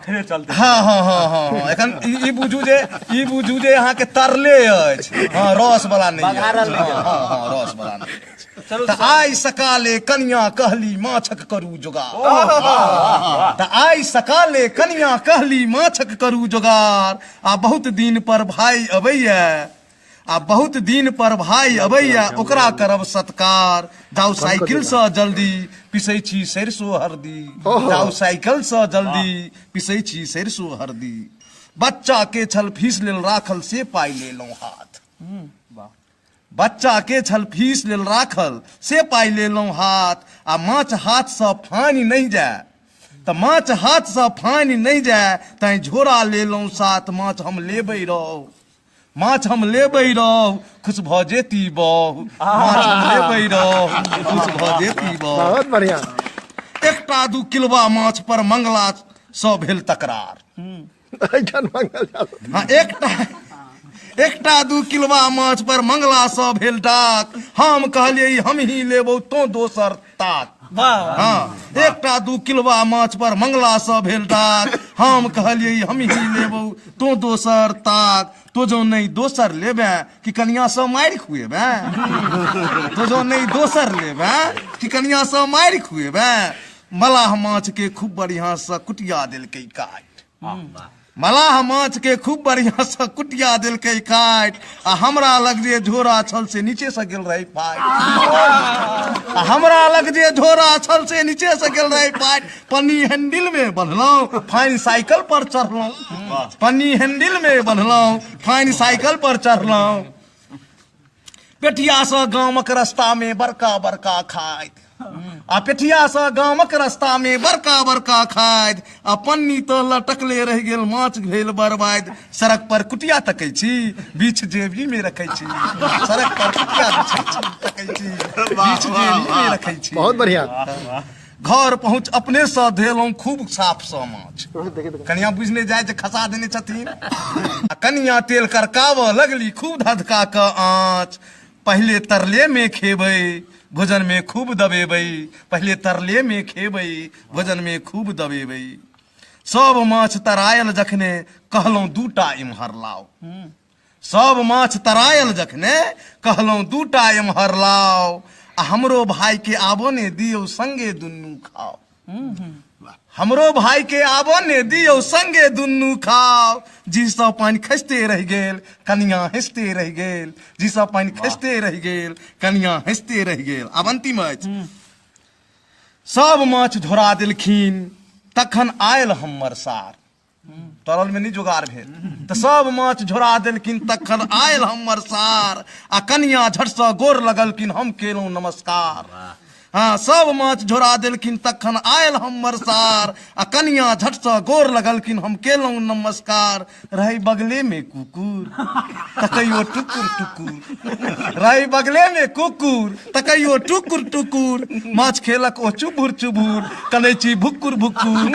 अखने चलते। हँ हँ हँ हँ हँ, एखन ई बुझू जे, ई बुझू जे अहाँके तरले अछि, हँ, रस वाला नहि अछि। हँ हँ हँ, रस वाला नहि अछि। तऽ आइ सकाले कनिया कहली माछक करू जोगार। तऽ आइ सकाले कनिया कहली माछक करू जोगार, आ बहुत दिन पर भाई अबैया, आ बहुत दिन पर भाई अबैया, ओकरा करब सत्कार। जाउ साइकिल से जल्दी, पिसै छी सरिसो हरदी। जाउ साइकिल से जल्दी, पिसै छी सरिसो हरदी। बच्चा के छल फीस लेल राखल, से पाइ लेलहुँ हाथ। बच्चा के छल फीस लेल राखल, से पाइ लेलहुँ हाथ। आ माछ हाथसँ फानि नहि जाय, तऽ माछ हाथसँ फानि नहि जाय, तैं झोरा लेलहुँ साथ। माछ हम लेबै रहू, माछ हम लेबै रहू, खुश भऽ जेती बहु। माछ हम लेबै रहू, खुश भऽ जेती बहु। बहुत बढ़िया। एकटा दू किलवा माछ पर मंगला सँ भेल तकरार। एहिठाम मंगल जादव। हाँ, एकटा दू किलवा माछ पर मंगला सँ भेल डाक। हम कहलियै हम ही लेबौ, तों दोसर ताक। हाँ, एकटा दू किलवा माछ पर मंगला सँ भेल डाक। हम कहलियै हम ही लेबौ, तों दोसर ताक। तो जो नहीं दोसर लेबे कि कनिया सँ मारि खुएबे। तो जो नहीं दोसर लेबे कि कनिया सँ मारि खुएबे। मलाह माछ के खूब बढ़िया सँ कुटिया देलकै काटि। मलाह माछ के खूब बढ़िया सँ कुटिया देलकै काटि। आ हमरा लग जे झोरा छल से नीचे से गेल रहे फाटि। आ हमरा लग जे झोरा छल से नीचे से गेल रहे फाटि। पन्नी हैंडल में बन्हलहुँ, फाइन साइकिल पर चढ़लहुँ। पन्नी हैंडल में बन्हलहुँ, फाइन साइकिल पर चढ़लहुँ। पेटिया सँ गामक रास्ता में बड़का बड़का खाइत। आ पेटिया सँ गामक रास्ता में बड़का बड़का खाइत। आ पन्नी तऽ लटकले रहि गेल, माछ भेल बर्बाद। सड़क पर कुटिया तकै छी, बीच जेबी में रखै छी। सड़क पर कुटिया तकै छी, बीच जेबी में रखै छी। बहुत बढ़िया। घर पहुँच अपने सँ धेलहुँ खूब साफ सँ माछ। कनिया बुझने जाय जे खसा देने छथिन। आ कनिया तेल करकाबऽ लगली खूब धधका कऽ आँच। पहिले तरले में खेबै, भोजन में खूब दबेबै। पहिले तरले में खेबै, भोजन में खूब दबेबै। सब माछ तरायल जखने, कहलहुँ दूटा इम्हर लाउ। सब माछ तरायल जखने, कहलहुँ दूटा एम्हर लाउ। आ हमरो भाई के आबो ने दियौ, संगे दुनू खाओ। हमरो भाई के आबो ने दियौ, संगे दुनू खाओ। जी सँ पानि खसिते रहि गेल, कनिया हँसिते रहि गेल। जी सँ पानि खसिते रहि गेल, कनिया हँसिते रहि गेल। आब अंतिम अछि। सब माछ झोरा देलखिन तखन आयल हमर सार। तरल में नहि जोगार भेल तऽ सब माछ झोरा देलखिन तखन आयल हमर सार। आ कनिया झटसँ गोर लगलखिन, हम केलहुँ नमस्कार। हाँ, सब माछ झोरा देलखिन तखन आयल हमर सार। आ कनिया झटसँ गोर लगलखिन, हम केलहुँ नमस्कार। रहै बगले में कुकुर, तकैयो टुकुर टुकुर। रहै बगले में कुकुर, तकैयो टुकुर टुकुर। माछ खेलक ओ चुभुर चुभुर, कनैची भुक्कुर भुक्कुर।